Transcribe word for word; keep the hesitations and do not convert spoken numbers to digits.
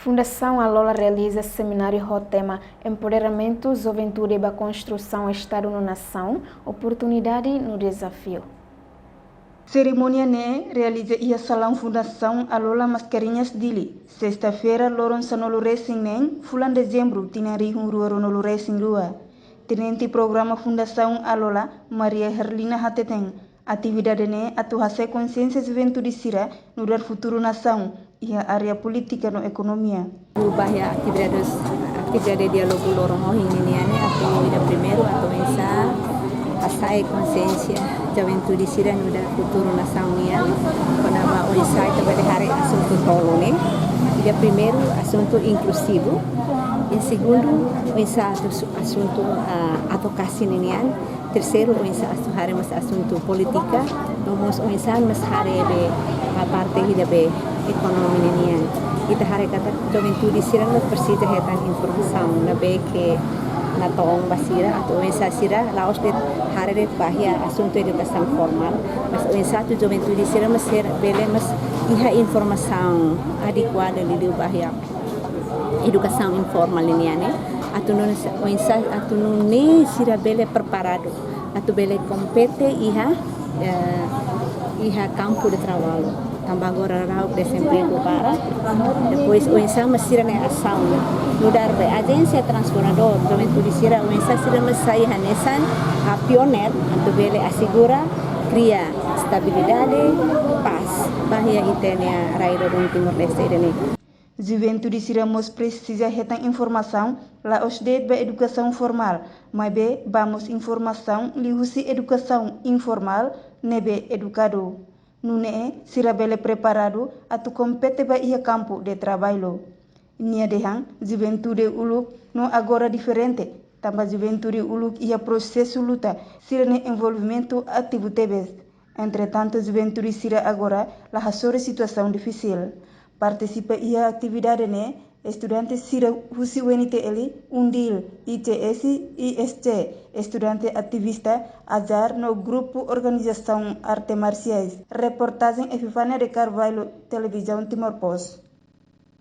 Fundasaun Alola realiza semináriu ho tema Empoderamentu Juventude ba Konstrusaun Estadu no Nasaun, Oportunidade no Dezafiu. Serimónia ne'e realiza iha salaun Fundasaun Alola Mascarenhas Dili, sesta-feira, loron sanulu resin neen, fulan Dezembru, tinan rihun rua ruanulu resin rua. Tenente programa Fundasaun Alola, Maria Herlina hateten, atividade ne'e atu hasa'e konsiénsia juventude sira nu'udar futuru nasaun iha área polítika no ekonomia. Liuliu ba iha atividade, atividade diálogu loron ohin ninian ne'e atu ida primeiru atu oinsá hasa'e konsiénsia juventude sira nu'udar futuru nasaun nian. Kona-ba oinsá ita bele haree asuntu tolu ne'e. Ida primeiru asuntu inkluzivu, i segundu oinsá asuntu, ah, advokasia ninian. Terseiru, oinsá atu haree mós asuntu polítika, no mós oinsá mós haree be, ah, parte ida be ekonomia ninian. Ita haree katak juventude sira mós presiza hetan informasaun ne'ebé ke natoon ba sira, atu oinsá sira la'ós de'it haree de'it ba iha asuntu edukasaun formál, mas oinsá atu juventude sira mós sira bele mós iha informasaun adekuadu liuliu ba iha edukasaun informál ninian ne'e, atu nune'e, oinsá atu nune'e sira bele preparadu atu bele kompete iha, eh, iha kampu de traballu. Tanba agora rahun-rahun dezempregu barak. Depois oinsá mós sira-nia asaun nu'udar be ajénsia transformadór, juventude sira oinsá sira mós sai hanesan, ah, pioneer atu bele asegura, kria estabilidade, pás ba iha ita-nia rai doben Timor-Leste ida-ne'e. Juventude sira mós presiza hetan informasaun la'ós de'it ba edukasaun formál, maibé ba mós informasaun liuhusi edukasaun informál ne'ebé edukadu. Nune'e sira bele preparadu atu kompete ba iha kampu de traballu. Nia dehan, juventude uluk no agora diferente, tanba juventude uluk iha prosesu luta, sira-nia envolvimentu ativu tebes. Entretantu, juventude sira agora la hasoru situasaun difisil. Partisipa iha atividade ne'e estudante sira husi U N T L, UNDIL, I T S, I S C, estudante ativista, azar no grupu organizasaun arte marsiais. Reportajen Epifania de Carvalho, Televizaun Timor Post.